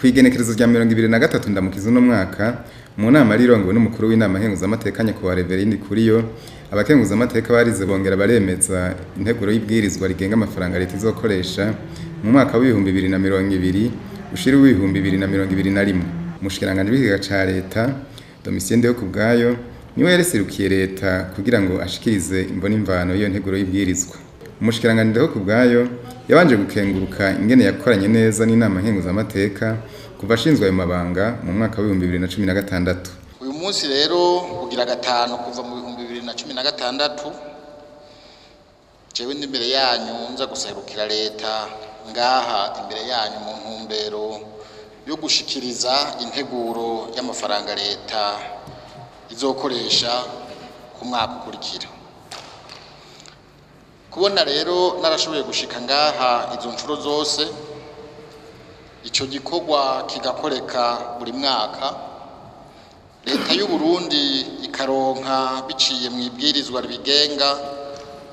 Kw'igenekerezo rya 23 Ndamukiza uno mwaka, mu nama yarirongowe n'umukuru w'inama nkenguzamateka nyakubahwa Reverien Ndikuriyo, abakenguzamateka barize bongera baremeza integuro y'ibwirizwa rigenga amafaranga leta izokoresha mu mwaka w'2020 ushira w'2021. Umushikiranganji w'ikigega ca leta Domitien Ndihokubwayo niwe yaserukiye leta kugira ngo ashikirize imboni imvano y'iyo nteguro y'ibwirizwa. Umushikiranganji Ndihokubwayo yabanje gukenguruka ingene yakoranye neza n'inama nkenguzamateka kuva ashinzwe ayo mabanga mu mwaka w'2016. Uyu munsi rero ugira gatanu kuva mu 2016, jewe ndi imbere yanyu nza guserukira leta ngaha imbere yanyu mu ntumbero yo gushikiriza integuro y'amafaranga leta izokoresha ku mwaka ukurikira. Kubona rero narashoboye gushika ngaha izo mfuro zose, ico gikorwa kigakoreka buri mwaka, leta y'u Burundi ikaronka biciye mu ibwirizwa ribigenga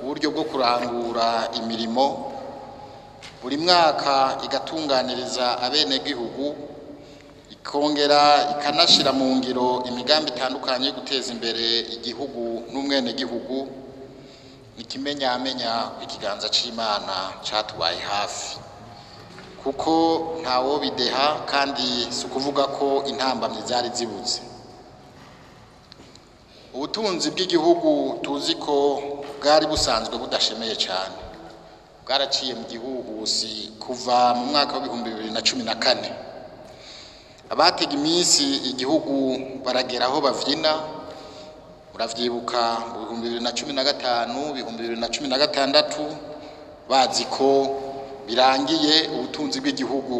uburyo bwo kurangura imirimo buri mwaka, igatunganiriza abenegihugu, ikongera ikanashira mu ngiro imigambi itandukanye yo guteza imbere igihugu n'umwenegihugu. Ikimenyamenya ikiganza c'Imana catubaye hafi, kuko ntawo bideha, kandi si ukuvuga ko intambamyi zari zibuze. Ubutunzi bw'igihugu tuzi ko bwari busanzwe budashemeye cyane, bwaraciye mu gihuhusi kuva mu mwaka w'2014. Abatega iminsi igihugu baragera aho bavyina, muravyibuka mu 2015, 2016, bazi ko birangiye, ubutunzi bw'igihugu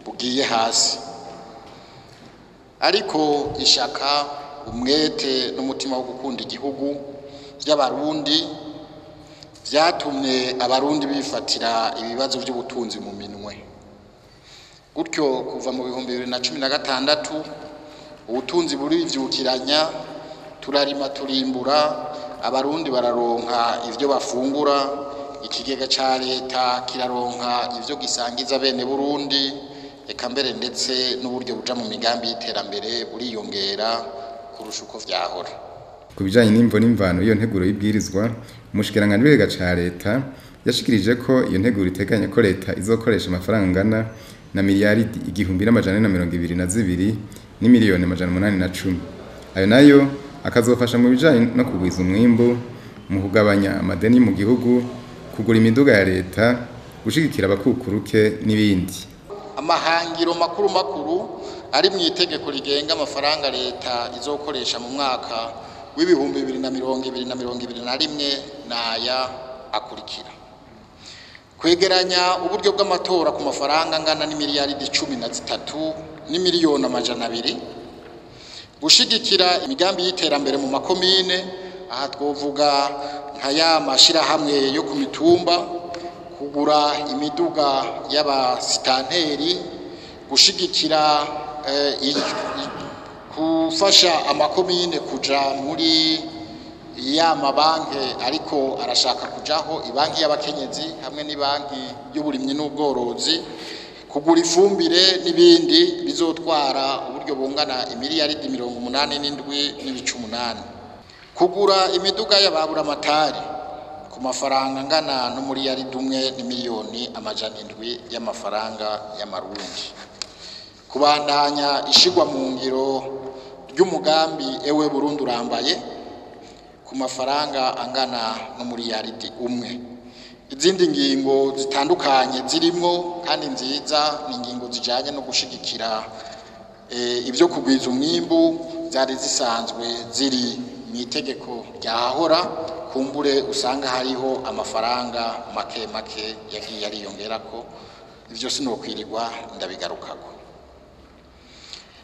bugiye hasi. Ariko ishaka, umwete n'umutima wo gukunda igihugu by'Abarundi vyatumye Abarundi bifatira ibibazo by'ubutunzi mu minwe. Gutyo kuva mu 2016 ubutunzi burivyukiranya, turarima, turimbura, Abarundi bararonka ivyo bafungura, ikigega ca leta kiraronka ivyo gisangiza bene Burundi, eka mbere ndetse n'uburyo buja mu migambi y'iterambere buriyongera kurusha uko vyahora. Ku bijanye n'imvo n'imvano y'iyo nteguro y'ibwirizwa, umushikiranganji w'ikigega ca leta yashikirije ko iyo nteguro iteganya ko leta izokoresha amafaranga angana na miliyaridi 1422 n'imiliyoni 810. Ayo nayo akazofasha mu bijanye no kugwiza umwimbu, mu kugabanya amadeni mu gihugu, kugura imiduga ya leta, gushigikira abakukuruke n'ibindi. Amahangiro makuru makuru ari mu itegeko rigenga amafaranga leta izokoresha mu mwaka w'2021 naya akurikira: kwegeranya uburyo bw'amatora ku mafaranga angana n'imiliyaridi 13 n'imiliyoni 200, gushigikira imigambi y'iterambere mu makomine, aha twovuga nka ya mashirahamwe yo ku mitumba, kugura imiduga y'abasitanteri, gushigikira gufasha amakomine kuja muri ya mabanki ariko arashaka kujaho, ibanki y'abakenyezi hamwe n'ibanki y'uburimyi n'ubworozi, kugura ifumbire n'ibindi bizotwara uburyo bungana imiliyaridi 87.8, kugura imiduga y'ababuramatari ku mafaranga angana n'umuriyaridi 1 n'imiliyoni 700 y'amafaranga y'Amarundi, kubandanya ishigwa mu ngiro ry'umugambi Ewe Burundi Urambaye ku mafaranga angana n'umuriyaridi 1. Izindi ngingo zitandukanye zirimwo kandi nziza ni ingingo zijanye no gushigikira ibyo kugwiza umwimbu zari zisanzwe ziri mu itegeko ryahahora, kumbure usanga hariho amafaranga make make yagiye ariyongerako, ivyo sinokwirirwa ndabigarukako.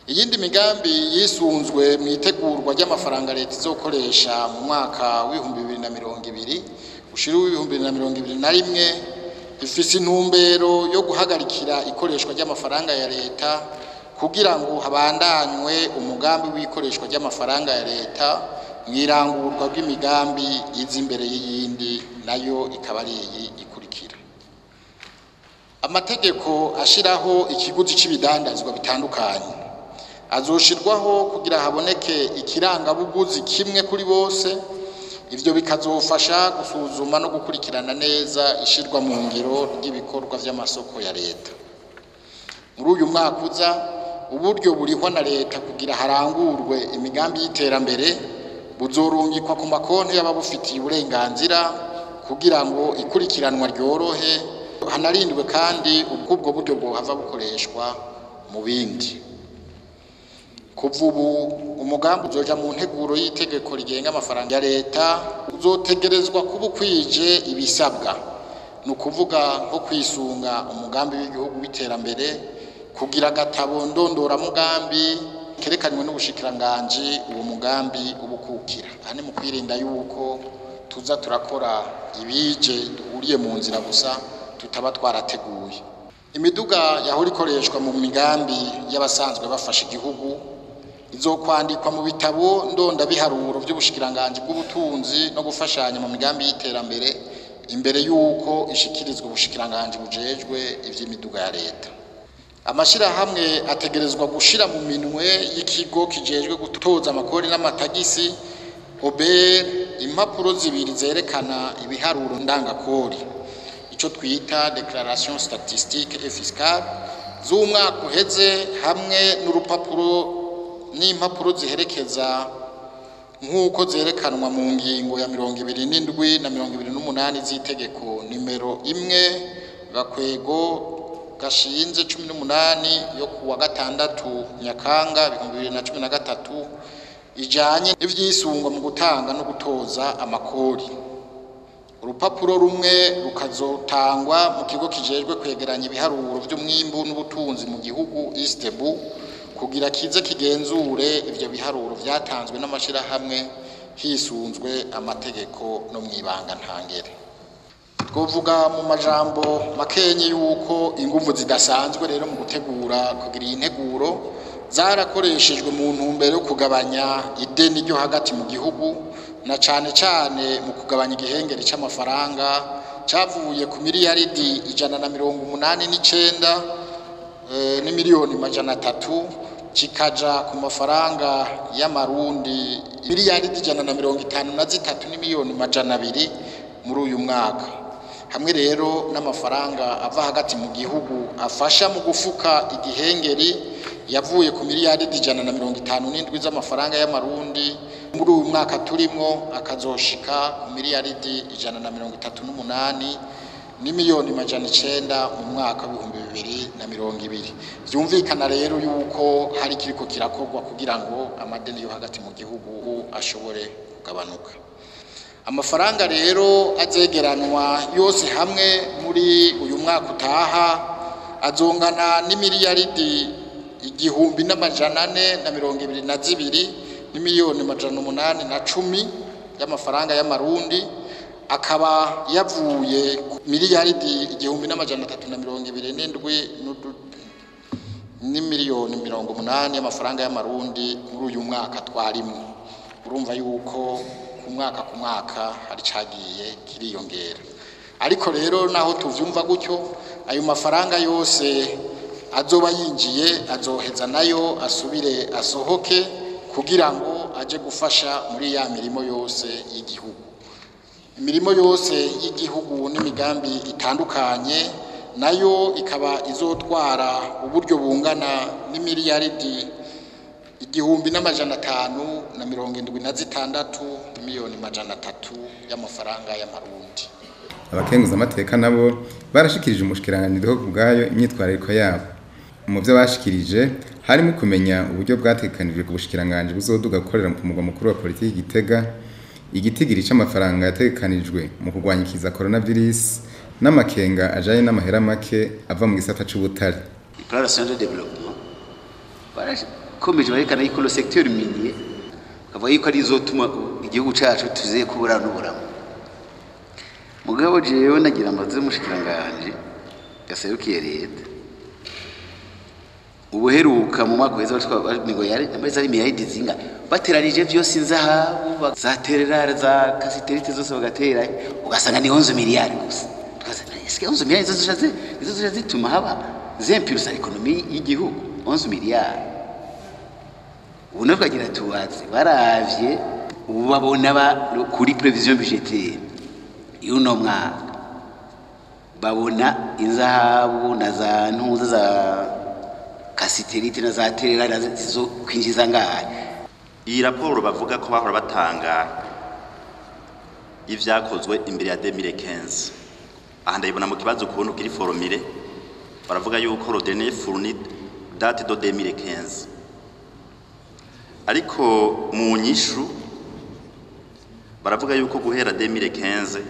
Iyindi migambi yisunzwe mu itegurwa ry'amafaranga leta izokoresha mu mwaka w'2020 ushira w'2021 ifise intumbero yo guhagarikira ikoreshwa ry'amafaranga ya leta kugira ngo habandanywe umugambi w'ikoreshwa ry'amafaranga ya leta mw'irangurwa ry'imigambi iza imbere y'iyindi, nayo ikaba ari iyi ikurikira: Amategeko ashiraho ikiguzi c'ibidandazwa bitandukanye azoshirwaho kugira haboneke ikirangabuguzi kimwe kuri bose. Ivyo bikazofasha gusuzuma no gukurikirana neza ishirwa mu ngiro ry'ibikorwa vy'amasoko ya leta. Muri uyu mwaka uza, uburyo burihwa na leta kugira harangurwe imigambi y'iterambere buzorungikwa ku makonti y'ababufitiye uburenganzira kugira ngo ikurikiranwa ryorohe, hanarindwe kandi ubwo buryo bwohava bukoreshwa mu bindi. Kuva ubu umugambi uzoja mu nteguro y'itegeko rigenga amafaranga ya leta uzotegerezwa kuba ukwije ibisabwa, ni ukuvuga nko kwisunga umugambi w'igihugu w'iterambere, kugira agatabo ndondoramugambi kerekanywe n'ubushikiranganji uwo mugambi ubukukira. Aha ni mu kwirinda yuko tuza turakora ibije duhuriye mu nzira gusa tutaba twarateguye. Imiduga yahora ikoreshwa mu migambi y'abasanzwe bafasha igihugu izokwandikwa mu bitabo ndondabiharuro by'ubushikiranganji bw'ubutunzi no gufashanya mu migambi y'iterambere imbere y'uko ishikirizwa ubushikiranganji bujejwe ivy'imiduga ya leta. Amashirahamwe ategerezwa gushira mu minwe y'ikigo kijejwe gutoza amakori n'amatagisi OBR impapuro zibiri zerekana ibiharuro ndangakori, ico twita declaration statistique et fiscale z'umwaka uheze, hamwe n'urupapuro n'impapuro ziherekeza nk'uko zerekanwa mu ngingo ya 27 na 28 z'itegeko nimero 1 gakwego gashinze 18 yo kuwa 6 Nyakanga 2013 ijanye n'ivyisungwa mu gutanga no gutoza amakori. Urupapuro rumwe rukazotangwa mu kigo kijejwe kwegeranya ibiharuro vy'umwimbu n'ubutunzi mu gihugu ISTEBU kugira kize kigenzure ivyo biharuro vyatanzwe n'amashirahamwe hisunzwe amategeko no mwibanga ntangere. Twovuga mu majambo makenye yuko inguvu zidasanzwe rero mu gutegura kugira iyi nteguro zarakoreshejwe mu ntumbero yo kugabanya ideni ryo hagati mu gihugu, na cane cane mu kugabanya igihengeri c'amafaranga cavuye ku miliyaridi 189 n'imiliyoni 300 kikaja ku mafaranga y'amarundi miliyaridi 153 n'imiliyoni 200 muri uyu mwaka. Hamwe rero n'amafaranga ava hagati mu gihugu afasha mu gufuka igihengeri yavuye ku miliyaridi 157 z'amafaranga y'amarundi muri uyu mwaka turimwo, akazoshika ku miliyaridi 138 n'imiliyoni 900 mu mwaka 2020. Vyumvikana rero yuko hari kiriko kirakorwa kugira ngo amadeni yo hagati mu gihugu ashobore kugabanuka. Amafaranga rero azegeranwa yose hamwe muri uyu mwaka utaha azongana n'imiliyaridi 1422 n'imiliyoni 810 y'amafaranga y'amarundi, akaba yavuye ku miliyaridi 1327 n'imiliyoni 80 y'amafaranga y'amarundi muri uyu mwaka twarimwo. Urumva yuko ku mwaka ku mwaka hari cagiye kiriyongera. Ariko rero naho tuvyumva gutyo, ayo mafaranga yose azoba yinjiye azoheza nayo asubire asohoke kugira ngo aje gufasha muri ya mirimo yose y'igihugu. Imirimo yose y'igihugu n'imigambi itandukanye nayo ikaba izotwara uburyo bungana n'imiliyaridi 1576 miliyoni 300 y'amafaranga y'amarundi. Abakenguzamateka nabo barashikirije umushikiranganji ho kubwayo imyitwarariko yabo. Mu byo bashikirije harimo kumenya uburyo bwatekanijwe ku bushikiranganji buzoduga gukorera ku mugwa mukuru wa politiki Gitega, igitigiri c'amafaranga yatekanijwe mu kurwanya ikiza coronavirus n'amakenga ajanye n'amahera make ava mu gisata c'ubutare. Plan national de développement barakomeje barekana yuko le secteur minier kavuga yuko ari izotuma igihugu cacu tuziye kubura n'uburamo. Mugabo jewe nagira amaze umushikiranganje gaserukiye leta ubuheruka mu mwaka uheze ngo yari amezi ari miliyaridi zinga bateranije vyose inzahabu za tererare za kasiterite zose bagatera ugasanga ni 11 miliyari gusa. Tukaza eske Parce que 11 milliards nizo zituma haba zimpulsa économie y'igihugu. 11 milliards ubu nabwo agira tubatse baravye, ubu babona ba kuri prévision budgétaire y'uno mwaka, babona inzahabu na za ntuza za cassitérite na za terera na zizo kwinjiza ngahe. Iyi raporo bavuga ko bahora batanga ivyakozwe imbere ya 2015, aha ndayibona mu kibazo ukuntu kiri formulé. Baravuga yuko le dernier fourni date de 2015, ariko mu nyishu baravuga yuko guhera 2015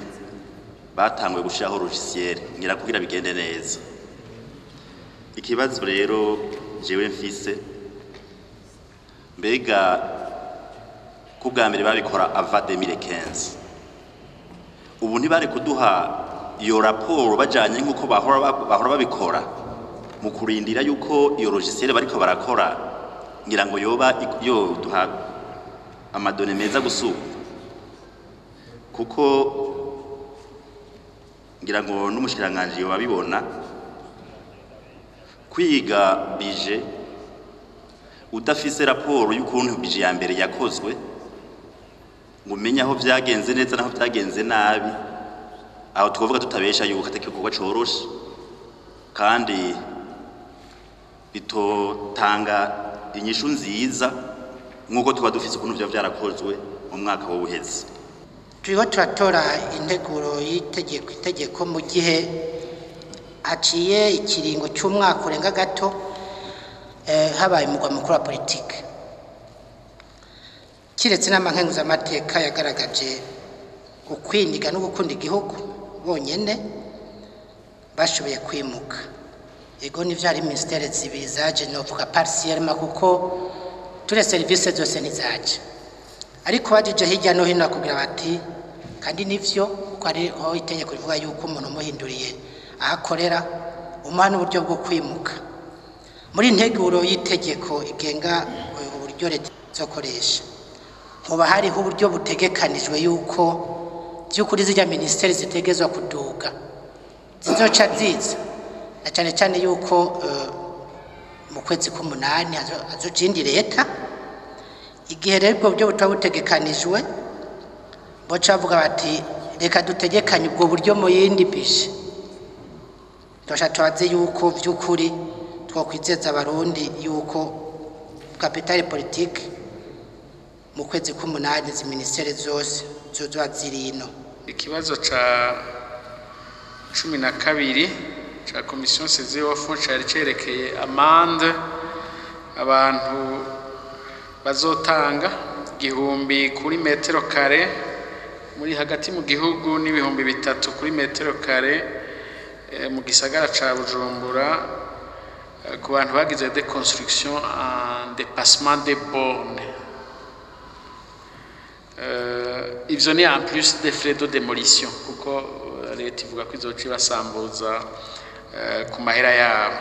batanguye gushiraho logiciel ngira kugira bigende neza. Ikibazo rero jewe mfise, mbega ko bwa mbere babikora avant 2015, ubu ntibari kuduha iyo raporo bajanye nk'uko bahora babikora, mu kurindira yuko iyo logiciel bariko barakora ngira ngo yoba yo duha ama données meza gusumba? Kuko ngira ngo n'umushikiranganje yoba abibona, kwiga budget udafise raporo y'ukuntu budget ya mbere yakozwe, ngo umenye aho vyagenze neza naho vyagenze nabi, aho twovuga tutabesha yuko atari igikorwa coroshe kandi bitotanga inyishu nziza nk'uko tuba dufise ukuntu vyoba vyarakozwe mu mwaka w'ubuheze. Turiho turatora integuro y'itegeko, itegeko mu gihe haciye ikiringo cy'umwaka urenga gato habaye umugwa mukuru wa politike. Kiretse inama nkenguzamateka yagaragaje ukwindiga no gukunda igihugu, bonyene bashoboye kwimuka. Ego, nivyo, hari ministères zibiri zaje, novuga partiellement, kuko ture service zose ntizaje, ariko bajije hirya no hino bakubwira bati, kandi nivyo, kuko hariho itegeko rivuga yuko umuntu umuhinduriye aho akorera umuha n'uburyo bwo kwimuka. Muri nteguro y'itegeko igenga uburyo leta izokoresha, hoba hariho uburyo butegekanijwe yuko by'ukuri zirya minisiteri zitegezwa kuduga zizoca ziza, na cyane cyane yuko mu kwezi k'umunani hazoca iyindi leta? Igihe rero ubwo buryo butaba butegekanijwe, boca bavuga bati: "Reka dutegekanye ubwo buryo mu yindi budget." Turasha tubaze yuko by'ukuri twokwizeza Abarundi yuko capital politique mu kwezi k'umunani izi minisiteri zose zozoba ziri ino. Ikibazo ca 12 ca commission saisie au fond cari cerekeye amende abantu bazotanga, 1000 kuri metero carré muri hagati mu gihugu n'3000 kuri metero carré mu gisagara ca Bujumbura, ku bantu bagize des constructions en dépassement des bornes. Ivyo ni en plus des frais de démolition, kuko leta ivuga ko izoca ibasambuza ku mahera yabo.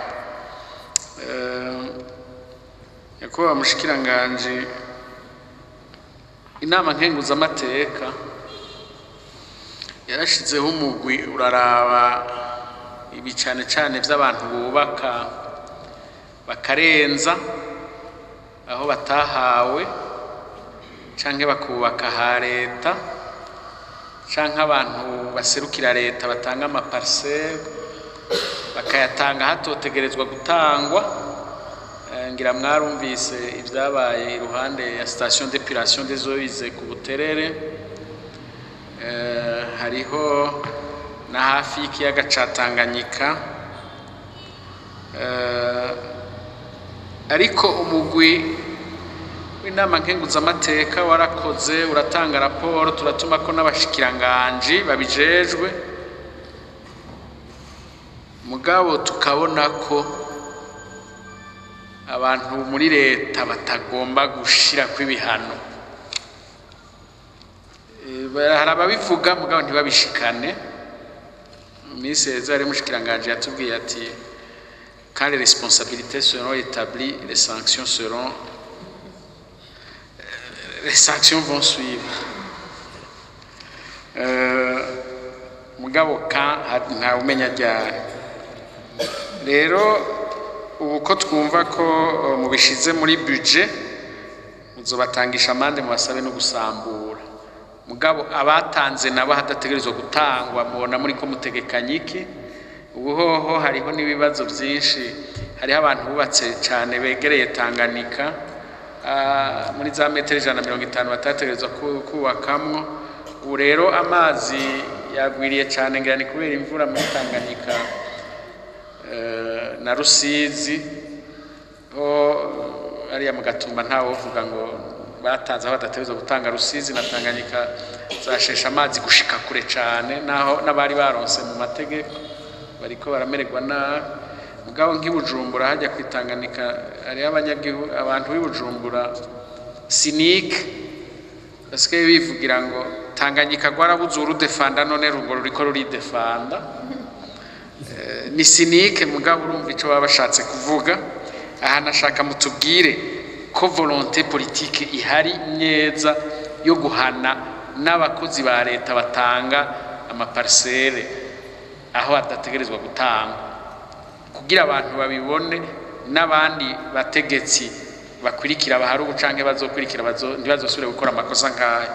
Nyakubahwa mushikiranganji, inama nkenguzamateka yarashizeho umugwi uraraba ibi cane cane vy'abantu bubaka bakarenza aho batahawe, canke bakubaka ha leta, canke abantu baserukira leta batanga ama parcelles bakayatanga hatotegerezwa gutangwa. Ngira mwarumvise ibyabaye iruhande ya station d'épuration des eaux usées ku Buterere. Hariho na hafi y'ikiyaga ca Tanganyika. Ariko umugwi w'inama nkenguzamateka warakoze, uratanga raporo, turatuma ko n'abashikiranganji babijejwe, mugabo tukabona ko abantu muri leta batagomba gushirako ibihano. Hari ababivuga mugabo ntibabishikane. Mu minsi heza hari umushikiranganji yatubwiye ati: "Quand les responsabilités seront établies, les sanctions vont suivre." Mugabo ka nta umenya ryari. Rero ubu ko twumva ko mubishize muri budget, muzobatangisha amande, mubasabe no gusambura. Mugabo abatanze nabo hadategerezwa gutangwa, mubona muri ko mutegekanya iki? Ubu hoho hariho n'ibibazo byinshi, hariho abantu bubatse cyane begereye Tanganyika, muri za metero 150 batategerezwa kubakamwo. Ubu rero amazi yagwiriye cyane, ngira ni kubera imvura muri Tanganyika na Rusizi ho ariya mu Gatumba. Ntawovuga ngo batanze aho badategerezwa gutanga. Rusizi na Tanganyika zashesha amazi gushika kure cyane, naho n'abari baronse mu mategeko bariko baramererwa nabi. Mugabo nk'iBujumbura hajya kwitanganika, hariho abanyagihugu, abantu b'iBujumbura sinike basigaye bivugira ngo Tanganyika rwarabuze urudefanda, none rugo ruriko ruridefanda. Ni sinike, mugabo urumva ico baba bashatse kuvuga. Aha nashaka mutubwire ko volonté politique ihari neza yo guhana n'abakozi ba leta batanga amaparcelle aho adategerezwa gutanga, kugira abantu babibone, n'abandi bategetsi bakurikira bahari ubu canke bazokurikira ntibazosubire gukora amakosa nk'ayo.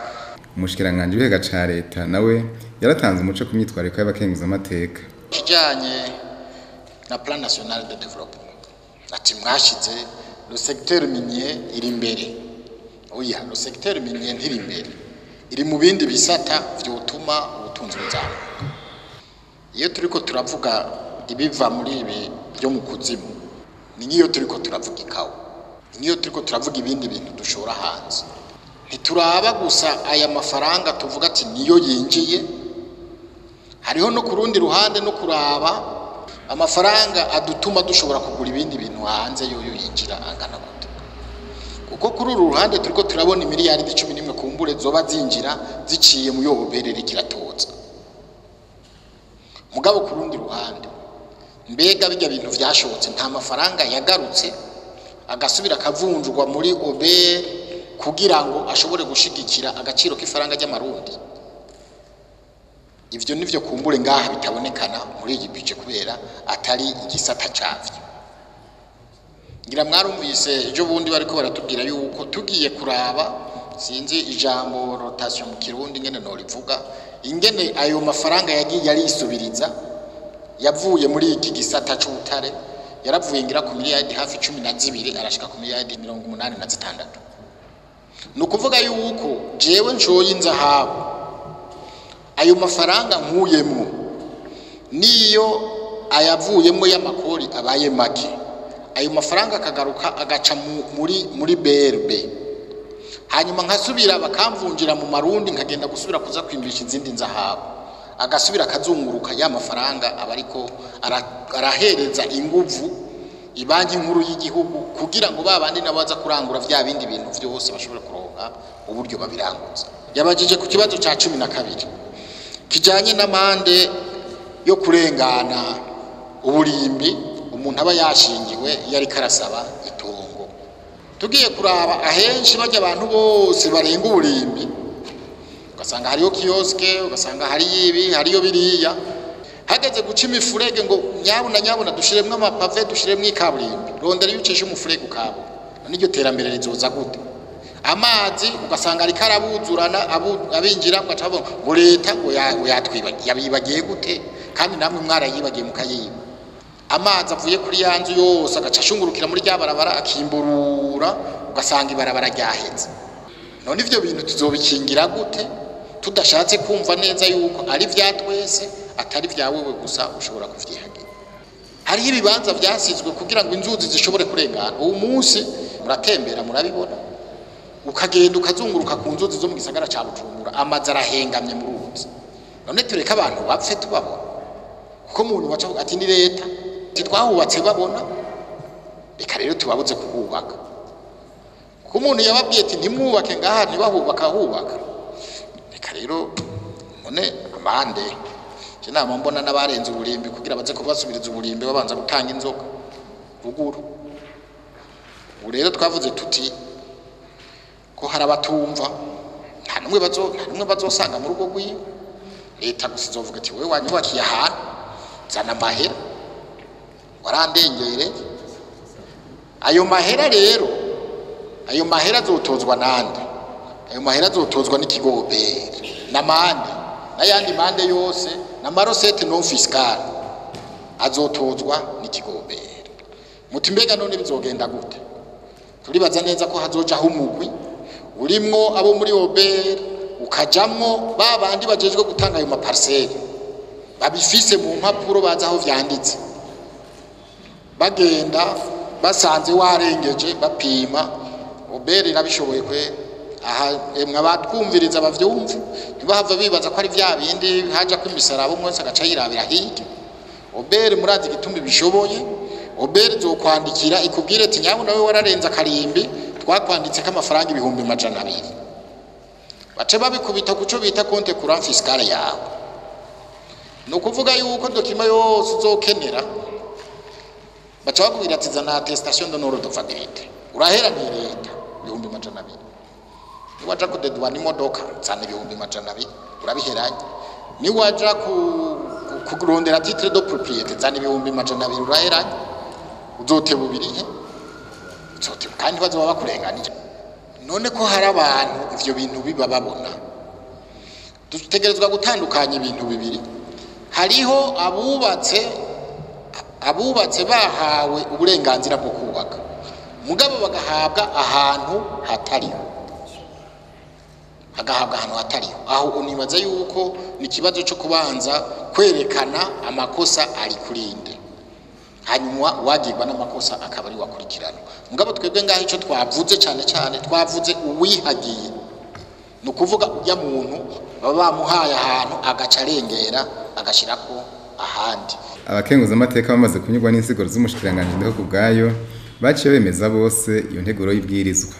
Umushikiranganji w'ikigega ca leta nawe yaratanze umuco ku myitwariko y'abakenguzamateka. Kijanye na plan national de développement, ati mwashize le secteur minier iri imbere. Oya, le secteur minier ntiri imbere, iri mu bindi bisata vyotuma ubutunzi buzamuka. Iyo turiko turavuga ibiva muri ibi byo mu kuzimu, ni nk'iyo turiko turavuga ikawa, ni nk'iyo turiko turavuga ibindi bintu dushora hanze. Ntituraba gusa aya mafaranga tuvuga ati niyo yinjiye, hariho no ku rundi ruhande no kuraba amafaranga adutuma dushobora kugura ibindi bintu hanze, yoyo yinjira angana gute. Kuko kuri uru ruhande turiko turabona imiliyaridi 11 kumbure zoba zinjira ziciye mu yobere kiratoza. Mugabo ku rundi ruhande, mbega bijya bintu vyashotse, nta mafaranga yagarutse agasubira akavunjwa muri OBR kugira ngo ashobore gushigikira agaciro k'ifaranga ry'amarundi? Ivyo nivyo kumbure ngaha bitabonekana muri iyi budget kubera atari igisata cavyo. Ngira mwarumvise ejo bundi bariko baratubwira yuko tugiye kuraba, sinzi ijambo rotation mu Kirundi ingene norivuga, ingene ayo mafaranga yagiye arisubiriza yavuye muri iki gisata c'ubutare, yaravuye ngira ku miliyaridi hafi 12 arashika ku miliyaridi 86. Ni ukuvuga yuko jewe nshoye inzahabu, ayo mafaranga nkuyemwo, niyo ayavuyemo y'amakori abaye make, ayo mafaranga akagaruka agaca muri BRB, hanyuma nkasubira bakamvunjira mu marundi, nkagenda gusubira kuza kwimbisha izindi nzahabu, agasubira akazunguruka, ya mafaranga aba ariko arahereza inguvu ibanki nkuru y'igihugu kugira ngo ba bandi nabo baza kurangura vya bindi bintu vyose bashobore kuronka uburyo babiranguza. Yabajije ku kibazo ca 12 kijanye n'amande yo kurengana uburimbi umuntu aba yashingiwe iyo ariko arasaba itongo. Tugiye kuraba ahenshi bajya abantu bose barenga uburimbi, ugasanga hariyo kioske, ugasanga hariyo ibi, hariyo biriya. Hageze guca imifurege ngo nyabuna nyabuna dushiremwo amapave, dushiremwo ikaburimbi, rondera iyo ucisha umufurege ukabura. Niryo terambere rizoza gute? Amazi ugasanga ariko arabuzurana abinjira, ugaca bavuga ngo leta ngo yatwibagiye. Yabibagiye gute kandi namwe mwarayibagiye mukayiba? Amazi avuye kuri ya nzu yose agaca ashungurukira muri rya barabara, akimburura, ugasanga ibarabara ryaheze. None ivyo bintu tuzobikingira gute tudashatse kumva neza yuko ari vya twese, atari vya wewe gusa ushobora kuvyihagira? Hariho ibibanza vyasizwe kugira ngo inzuzi zishobore kurengana. Ubu munsi muratembera murabibona, ukagenda ukazunguruka ku nzuzi zo mu gisagara ca Bujumbura, amazi arahengamye mu ruzi. None tureke abantu bapfe tubabona? Kuko umuntu waca avuga ati ni leta twahubatse babona, reka rero tubabuze kuhubaka. Kuko umuntu yababwiye ati ntimwubake ngaha, ntibahubaka hubaka, reka rero none amande. Je nama mbona n'abarenze uburimbi, kugira baze kubasubiriza uburimbi babanza gutanga inzoga ruguru. Ubu rero twavuze tuti ko hari abatumva, nta numwe bazosanga mu rugo rwiwe. Leta gusa izovuga ati wewe wanyubakiye ahantu, zana amahera, warandengere. Ayo mahera rero, ayo mahera azotozwa nande? Ayo mahera azotozwa n'ikigo OBR n'amande n'ayandi mande yose n'amarecettes non fiscales azotozwa n'ikigo OBR. Muti mbega none bizogenda gute? Turibaza neza ko hazojaho umugwi urimwo abo muri OBR, ukajamwo ba bandi bajejwe gutanga ayo maparcelles, babifise mu mpapuro, bazi aho vyanditse. Bagenda basanze warengeje, bapima. OBR irabishoboye kwe. Aha emwe, abatwumviriza bavyumve, ntibahava bibaza ko ari vya bindi haja ko imisaraba, umwe wese agaca yirabira hirya. OBR murazi igituma ibishoboye. OBR izokwandikira ikubwire ati nyawe nawe wararenze akarimbi, twakwanditse ko amafaranga 200,000. Bace babikubita kuco bita compte courant fiscal yawe. Ni ukuvuga yuko document yose uzokenera, baca bakubwira ati zana attestation de non redevabilité, uraheraniye leta 200,000. Niwaja kudedwana imodoka, zana 200,000, urabiheranye. Niwaja kurondera titre de propriété, zana 200,000, uraheranye. Uzoteba ubirihe, uzoteba kandi bazoba bakurenganije. None ko hari abantu ivyo bintu biba babona, dutegerezwa gutandukanya ibintu bibiri. Hariho abubatse bahawe uburenganzira bwo kubaka, mugabo bagahabwa ahantu hatariho, agahabwa ahantu hatariho. Aho unibaza yuko ni ikibazo cyo kubanza kwerekana amakosa ari kurinde, hanyuma uwagirwa n'amakosa akaba ari wakurikiranwa. Mugabo twebwe ngaho icyo twavuze cyane cyane, twavuze uwihagiye, ni ukuvuga ujya muntu baba bamuhaye ahantu agaca arengera agashyirako ahandi. Abakenguzamateka bamaze kunyurwa n'insiguro z'umushikiranganji Ndihokubwayo, baciye bemeza bose iyo nteguro y'ibwirizwa.